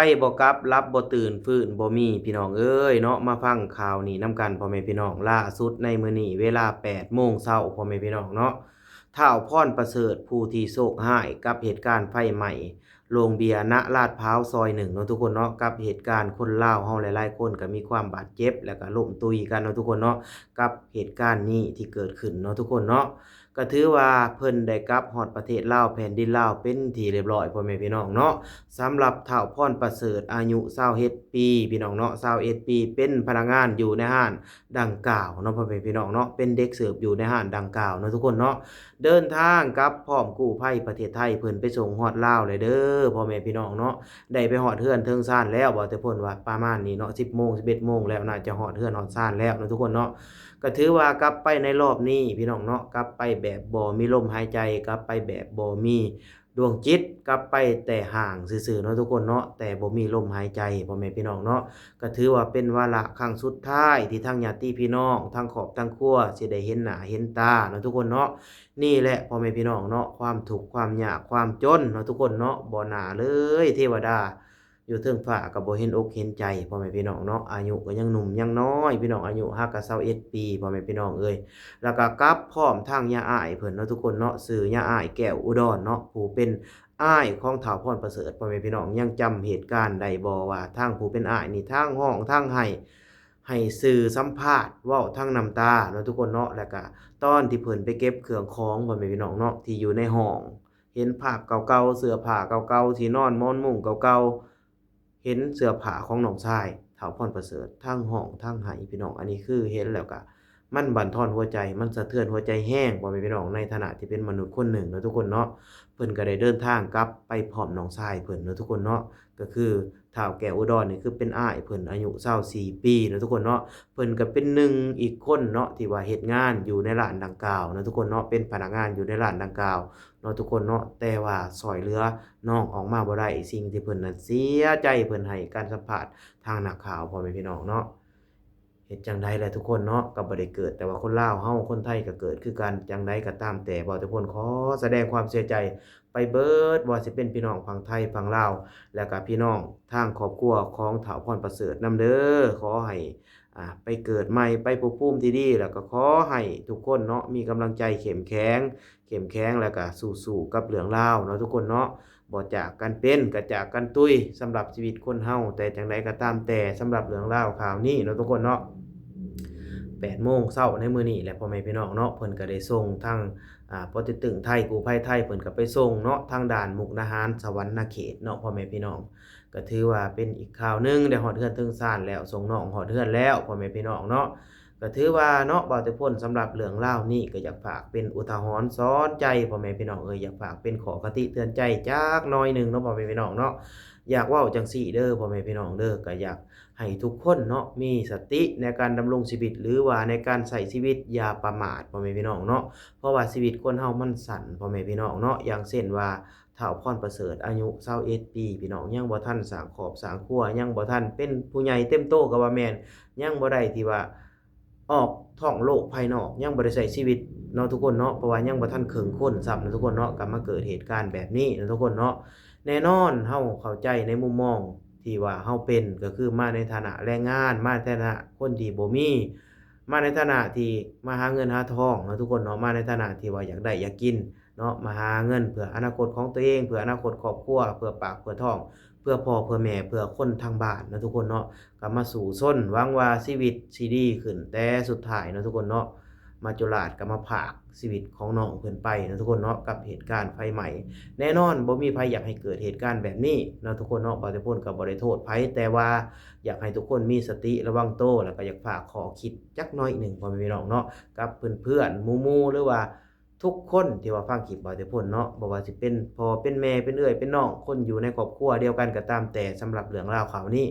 ໄປບໍ່ກັບ ຫຼັບບໍ່ຕື່ນ ຟື້ນບໍ່ມີ ພີ່ນ້ອງເອີຍເນາະ. ມາຟັງຂ່າວນີ້ນຳກັນ ພໍ່ແມ່ພີ່ນ້ອງ. ລ່າສຸດໃນມື້ນີ້ເວລາແປດໂມງເຊົ້າ ພໍ່ແມ່ພີ່ນ້ອງເນາະ, ທ້າວພອນປະເສີດ ຜູ້ທີ່ໂຊກຮ້າຍກັບເຫດການໄຟໄໝ້ໂຮງເບຍນະລາດພ້າວຊອຍໜຶ່ງເນາະທຸກຄົນເນາະ, ກັບເຫດການຄົນລາວເຮົາຫຼາຍໆຄົນກໍມີຄວາມບາດເຈັບ ແລ້ວກໍລົ້ມຕຸຍກັນເນາະທຸກຄົນເນາະ, ກັບເຫດການນີ້ທີ່ເກີດຂຶ້ນເນາະທຸກຄົນເນາະ. ກໍຖືວ່າເພິ່ນໄດ້ກັບຮອດປະເທດລາວ ແຜ່ນດິນລາວເປັນທີ່ຮຽບຮ້ອຍ ພໍ່ແມ່ພີ່ນ້ອງເນາະ. ສຳລັບທ້າວພອນປະເສີດ ອາຍຸຊາວເອັດປີ ພີ່ນ້ອງເນາະ, ຊາວເອັດປີ ເປັນພະນັກງານຢູ່ໃນຮ້ານດັ່ງກ່າວເນາະ ພໍ່ແມ່ພີ່ນ້ອງເນາະ, ເປັນເດັກເສີບຢູ່ໃນຮ້ານດັ່ງກ່າວເນາະທຸກຄົນເນາະ. ເດີນທາງກັບພ້ອມກູ້ໄພປະເທດໄທ ເພິ່ນໄປສົ່ງຮອດລາວແລ້ວເດີ ພໍ່ແມ່ພີ່ນ້ອງເນາະ. ໄດ້ໄປຮອດເຮືອນເຖິງຊານແລ້ວ ເວົ້າແຕ່ເພິ່ນວ່າປະມານນີ້ເນາະ, ສິບໂມງ ສິບເອັດໂມງແລ້ວ ໜ້າຈະຮອດເຮືອນຮອດຊານແລ້ວເນາະທຸກຄົນເນາະ. ກໍຖືວ່າກັບໄປໃນລອບນີ້ ພີ່ນ້ອງເນາະ, ກັບໄປແບບບໍ່ມີລົມຫາຍໃຈ, ກັບໄປແບບບໍ່ມີດວງຈິດ, ກັບໄປແຕ່ຮ່າງຊື່ໆເນາະທຸກຄົນເນາະ, ແຕ່ບໍ່ມີລົມຫາຍໃຈ ພໍ່ແມ່ພີ່ນ້ອງເນາະ. ກໍຖືວ່າເປັນວາລະຄັ້ງສຸດທ້າຍທີ່ທັງຍາດຕິພີ່ນ້ອງ ທັງຄອບທັງຄົວ ຊິໄດ້ເຫັນໜ້າເຫັນຕາເນາະທຸກຄົນເນາະ. ນີ້ແຫຼະ ພໍ່ແມ່ພີ່ນ້ອງເນາະ, ຄວາມທຸກຄວາມຍາກຄວາມຈົນເນາະທຸກຄົນເນາະ, ບໍ່ໜ້າເລີຍ ເທວະດາ ຢູ່ເທິງຟ້າກໍບໍ່ເຫັນອົກເຫັນໃຈ ພໍ່ແມ່ພີ່ນ້ອງເນາະ. ອາຍຸກໍຍັງໜຸ່ມຍັງນ້ອຍ ພີ່ນ້ອງ, ອາຍຸຫາກະຊາວເອັດປີ ພໍ່ແມ່ພີ່ນ້ອງເອີຍ. ແລ້ວກໍກັບພ້ອມທາງຍາອ້າຍເພິ່ນເນາະທຸກຄົນເນາະ, ຊື່ຍາອ້າຍແກ້ວອຸດອນເນາະ, ຜູ້ເປັນອ້າຍຂອງທ້າວພອນປະເສີດ ພໍ່ແມ່ພີ່ນ້ອງ, ຍັງຈຳເຫດການໄດ້ບໍ່ວ່າທາງຜູ້ເປັນອ້າຍນີ້ທັງຮ້ອງທັງໄຫ້ ໃຫ້ສື່ສຳພາດເວົ້າທັງນ້ຳຕາເນາະທຸກຄົນເນາະ. ແລ້ວກະຕອນທີ່ເພິ່ນໄປເກັບເຄື່ອງຂອງ ພໍ່ແມ່ພີ່ນ້ອງເນາະ ທີ່ຢູ່ໃນຫ້ອງ ເຫັນພາບເກົ່າໆ ເສື້ອຜ້າເກົ່າໆ ທີ່ນອນໝອນມຸ້ງເກົ່າໆ ເຫັນເສື້ອຜ້າຂອງນ້ອງຊາຍ ທ້າວພອນປະເສີດ ທັງຮ້ອງທັງໄຫ້ ພີ່ນ້ອງ. ອັນນີ້ຄືເຫັນແລ້ວກະມັນບັ່ນທອນຫົວໃຈ ມັນສະເທືອນຫົວໃຈແຮງ ພໍ່ແມ່ພີ່ນ້ອງ, ໃນຖານະທີ່ເປັນມະນຸດຄົນໜຶ່ງເນາະທຸກຄົນເນາະ. ເພິ່ນກໍໄດ້ເດີນທາງກັບໄປພ້ອມນ້ອງຊາຍເພິ່ນເນາະທຸກຄົນເນາະ, ກໍຄື ທ້າວແກ້ວອຸດອນນີ້ຄືເປັນອ້າຍເພິ່ນ ອາຍຸຊາວສີ່ປີເນາະທຸກຄົນເນາະ. ເພິ່ນກໍເປັນໜຶ່ງອີກຄົນເນາະ ທີ່ວ່າເຮັດງານຢູ່ໃນຮ້ານດັ່ງກ່າວເນາະທຸກຄົນເນາະ, ເປັນພະນັກງານຢູ່ໃນຮ້ານດັ່ງກ່າວເນາະທຸກຄົນເນາະ, ແຕ່ວ່າຊ່ອຍເຫຼືອນ້ອງອອກມາບໍ່ໄດ້. ສິ່ງທີ່ເພິ່ນນັ້ນເສຍໃຈ ເພິ່ນໃຫ້ການສຳພາດທາງນັກຂ່າວ ພໍ່ແມ່ພີ່ນ້ອງເນາະ. ເຮັດຈັ່ງໃດແຫຼະທຸກຄົນເນາະ, ກໍບໍ່ໄດ້ເກີດແຕ່ວ່າຄົນລາວເຮົາ, ຄົນໄທກໍເກີດຄືກັນ. ຈັ່ງໃດກໍຕາມແຕ່ ເວົ້າແຕ່ເພິ່ນຂໍສະແດງຄວາມເສຍໃຈ ໄປເບີດ ບໍ່ວ່າຊິເປັນພີ່ນ້ອງຝັ່ງໄທຝັ່ງລາວ ແລ້ວກະພີ່ນ້ອງທາງຄອບຄົວຂອງທ້າວພອນປະເສີດນຳເດີ. ຂໍໃຫ້ ອ່າ ໄປເກີດໃໝ່ ໄປພົບພູມທີ່ດີ ແລ້ວກະຂໍໃຫ້ທຸກຄົນເນາະ ມີກຳລັງໃຈເຂັ້ມແຂງ ເຂັ້ມແຂງ ແລ້ວກະສູ້ໆກັບເລື່ອງລາວເນາະທຸກຄົນເນາະ. ບໍ່ຈາກກັນເປັນ ກະຈາກກັນຕຸຍ ສຳລັບຊີວິດຄົນເຮົາ. ແຕ່ຈັ່ງໃດກໍຕາມແຕ່ ສຳລັບເລື່ອງລາວຂ່າວນີ້ເນາະທຸກຄົນເນາະ, ແປດໂມງເຊົ້າໃນມື້ນີ້ແຫຼະ ພໍ່ແມ່ພີ່ນ້ອງເນາະ, ເພິ່ນກໍໄດ້ສົ່ງທາງ ອ່າ ປົອກເຕັກຕຶງໄທ ກູ້ໄພໄທ ເພິ່ນກໍໄປສົ່ງເນາະ ທາງດ່ານມຸກດາຫານ ສະຫວັນນະເຂດເນາະ ພໍ່ແມ່ພີ່ນ້ອງ. ກໍຖືວ່າເປັນອີກຂ່າວໜຶ່ງ ໄດ້ຮອດເຮືອນເຖິງຊານແລ້ວ, ສົ່ງນ້ອງຮອດເຮືອນແລ້ວ ພໍ່ແມ່ພີ່ນ້ອງເນາະ. ກໍຖືວ່າເນາະ ເວົ້າແຕ່ເພິ່ນ ສຳລັບເລື່ອງລາວນີ້ ກໍຢາກຝາກເປັນອຸທາຫອນສອນໃຈ ພໍ່ແມ່ພີ່ນ້ອງເອີຍ, ຢາກຝາກເປັນຂໍ້ຄະຕິເຕືອນໃຈຈັກໜ້ອຍໜຶ່ງເນາະ ພໍ່ແມ່ພີ່ນ້ອງເນາະ. ຢາກເວົ້າຈັ່ງຊີ້ເດີ ພໍ່ແມ່ພີ່ນ້ອງເດີ, ກໍຢາກ ໃຫ້ທຸກຄົນເນາະ ມີສະຕິໃນການດຳລົງຊີວິດ ຫຼືວ່າໃນການໃຊ້ຊີວິດ ຢ່າປະໝາດ ພໍ່ແມ່ພີ່ນ້ອງເນາະ. ເພາະວ່າຊີວິດຄົນເຮົາມັນສັ້ນ ພໍ່ແມ່ພີ່ນ້ອງເນາະ. ຢ່າງເຊັ່ນວ່າ ທ້າວພອນປະເສີດ ອາຍຸຊາວເອັດປີ ພີ່ນ້ອງ, ຍັງບໍ່ທັນສ້າງຄອບສ້າງຄົວ, ຍັງບໍ່ທັນເປັນຜູ້ໃຫຍ່ເຕັມໂຕກໍວ່າແມ່ນ, ຍັງບໍ່ໄດ້ທີ່ວ່າ ອອກທ້ອງໂລກພາຍນອກ, ຍັງບໍ່ໄດ້ໃຊ້ຊີວິດເນາະທຸກຄົນເນາະ, ເພາະວ່າຍັງບໍ່ທັນເຄິ່ງຄົນຊ້ຳເນາະທຸກຄົນເນາະ, ກໍມາເກີດເຫດການແບບນີ້ເນາະທຸກຄົນເນາະ. ແນ່ນອນເຮົາເຂົ້າໃຈໃນມຸມມອງທີ່ວ່າເຮົາເປັນ ກໍຄືມາໃນຖານະແຮງງານ, ມາໃນຖານະຄົນທີ່ບໍ່ມີ, ມາໃນຖານະທີ່ມາຫາເງິນຫາທອງເນາະທຸກຄົນເນາະ, ມາໃນຖານະທີ່ວ່າຢາກໄດ້ຢາກກິນ ເນາະ, ມາຫາເງິນເພື່ອອະນາຄົດຂອງຕົວເອງ, ເພື່ອອະນາຄົດຄອບຄົວ, ເພື່ອປາກເພື່ອທ້ອງ, ເພື່ອພໍ່ເພື່ອແມ່, ເພື່ອຄົນທາງບ້ານເນາະທຸກຄົນເນາະ. ກໍມາສູ້ຊົນ ຫວັງວ່າຊີວິດຊິດີຂຶ້ນ, ແຕ່ສຸດທ້າຍເນາະທຸກຄົນເນາະ, ມາຈຸລາດກໍມາພາກຊີວິດຂອງນ້ອງເພິ່ນໄປເນາະທຸກຄົນເນາະ, ກັບເຫດການໄຟໄໝ້. ແນ່ນອນບໍ່ມີໃຜຢາກໃຫ້ເກີດເຫດການແບບນີ້ເນາະທຸກຄົນເນາະ, ບ່າວແຕ່ພົນກໍບໍ່ໄດ້ໂທດໃຜ, ແຕ່ວ່າຢາກໃຫ້ທຸກຄົນມີສະຕິລະວັງໂຕ, ແລ້ວກໍຢາກຝາກຂໍ້ຄິດຈັກໜ້ອຍໜຶ່ງ ພໍ່ແມ່ພີ່ນ້ອງເນາະ, ກັບເພື່ອນໆ ໝູ່ໆ ຫຼືວ່າ ທຸກຄົນທີ່ວ່າຟັງຄລິບບ່າວແຕ່ພົນເນາະ, ບໍ່ວ່າຊິເປັນພໍ່ເປັນແມ່ ເປັນເອື້ອຍເປັນນ້ອງ, ຄົນຢູ່ໃນຄອບຄົວດຽວກັນກໍຕາມແຕ່, ສຳລັບເລື່ອງລາວຂ່າວນີ້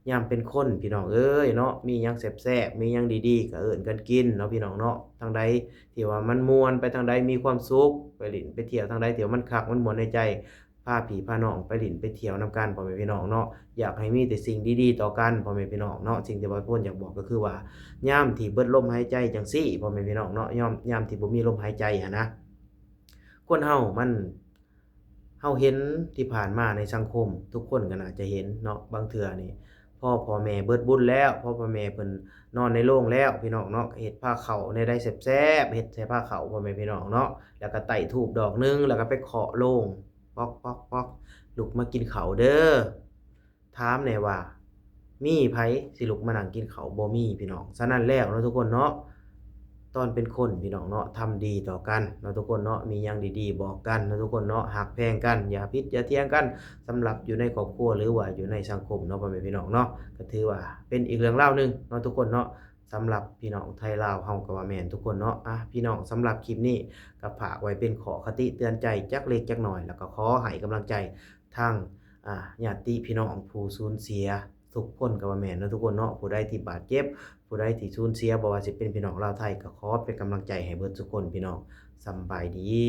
ຍາມເປັນຄົນ ພີ່ນ້ອງເອີຍເນາະ, ມີຫຍັງແຊບໆ ມີຫຍັງດີໆ ກໍເອີ້ນກັນກິນເນາະ ພີ່ນ້ອງເນາະ. ທາງໃດທີ່ວ່າມັນມ່ວນ ໄປທາງໃດມີຄວາມສຸກ, ໄປຫຼິ້ນໄປທ່ຽວ, ທາງໃດທີ່ວ່າມັນຄັກມັນມ່ວນໃນໃຈ ພາພີ່ພານ້ອງໄປຫຼິ້ນໄປທ່ຽວນຳກັນ ພໍ່ແມ່ພີ່ນ້ອງເນາະ, ຢາກໃຫ້ມີແຕ່ສິ່ງດີໆຕໍ່ກັນ ພໍ່ແມ່ພີ່ນ້ອງເນາະ. ສິ່ງທີ່ບ່າວແຕ່ພົນຢາກບອກກໍຄືວ່າ ຍາມທີ່ເບິດລົມຫາຍໃຈຈັ່ງຊີ້ ພໍ່ແມ່ພີ່ນ້ອງເນາະ, ຍາມ ຍາມທີ່ບໍ່ມີລົມຫາຍໃຈຫັ້ນນະ, ຄົນເຮົາມັນ ເຮົາເຫັນທີ່ຜ່ານມາໃນສັງຄົມ ທຸກຄົນກໍໜ້າຈະເຫັນເນາະ ບາງເທື່ອນີ້ ພໍພໍ່ແມ່ເບິດບຸນແລ້ວ ພໍພໍ່ແມ່ເພິ່ນນອນໃນໂລງແລ້ວ ພີ່ນ້ອງເນາະ ເຮັດພາເຂົ້າແນວໃດແຊບໆ ເຮັດໃສ່ພາເຂົ້າ ພໍ່ແມ່ພີ່ນ້ອງເນາະ ແລ້ວກໍໄຕ້ທູບດອກໜຶ່ງ ແລ້ວກໍໄປເຄາະໂລງ ປອກໆໆ ລຸກມາກິນເຂົ້າເດີ. ຖາມແດ່ວ່າ ມີໃຜຊິລຸກມານັ່ງກິນເຂົ້າ? ບໍ່ມີພີ່ນ້ອງ. ສະນັ້ນແລ້ວເນາະທຸກຄົນເນາະ ຕອນເປັນຄົນພີ່ນ້ອງເນາະ ທຳດີຕໍ່ກັນເນາະທຸກຄົນເນາະ ມີຫຍັງດີໆບອກກັນເນາະທຸກຄົນເນາະ ຮັກແພງກັນ ຢ່າຜິດຢ່າຖຽງກັນ ສຳລັບຢູ່ໃນຄອບຄົວ ຫຼືວ່າຢູ່ໃນສັງຄົມເນາະ ພໍ່ແມ່ພີ່ນ້ອງເນາະ ກໍຖືວ່າເປັນອີກເລື່ອງລາວໜຶ່ງເນາະທຸກຄົນເນາະ ສຳລັບພີ່ນ້ອງໄທລາວເຮົາກໍວ່າແມ່ນທຸກຄົນເນາະ. ອາ ພີ່ນ້ອງ ສຳລັບຄລິບນີ້ກໍຝາກໄວ້ເປັນຂໍ້ຄະຕິເຕືອນໃຈຈັກເລັກຈັກໜ້ອຍ ແລ້ວກໍຂໍໃຫ້ກຳລັງໃຈ ທັງ ອາ ຍາດຕິພີ່ນ້ອງຜູ້ສູນເສຍທຸກຄົນກໍວ່າແມ່ນເນາະທຸກຄົນເນາະ ຜູ້ໃດທີ່ບາດເຈັບ ຜູ້ໃດທີ່ສູນເສຍ ບໍ່ວ່າຊິເປັນພີ່ນ້ອງລາວໄທ ກໍຂໍເປັນກຳລັງໃຈໃຫ້ເບິດທຸກຄົນພີ່ນ້ອງ ສຳບາຍດີ.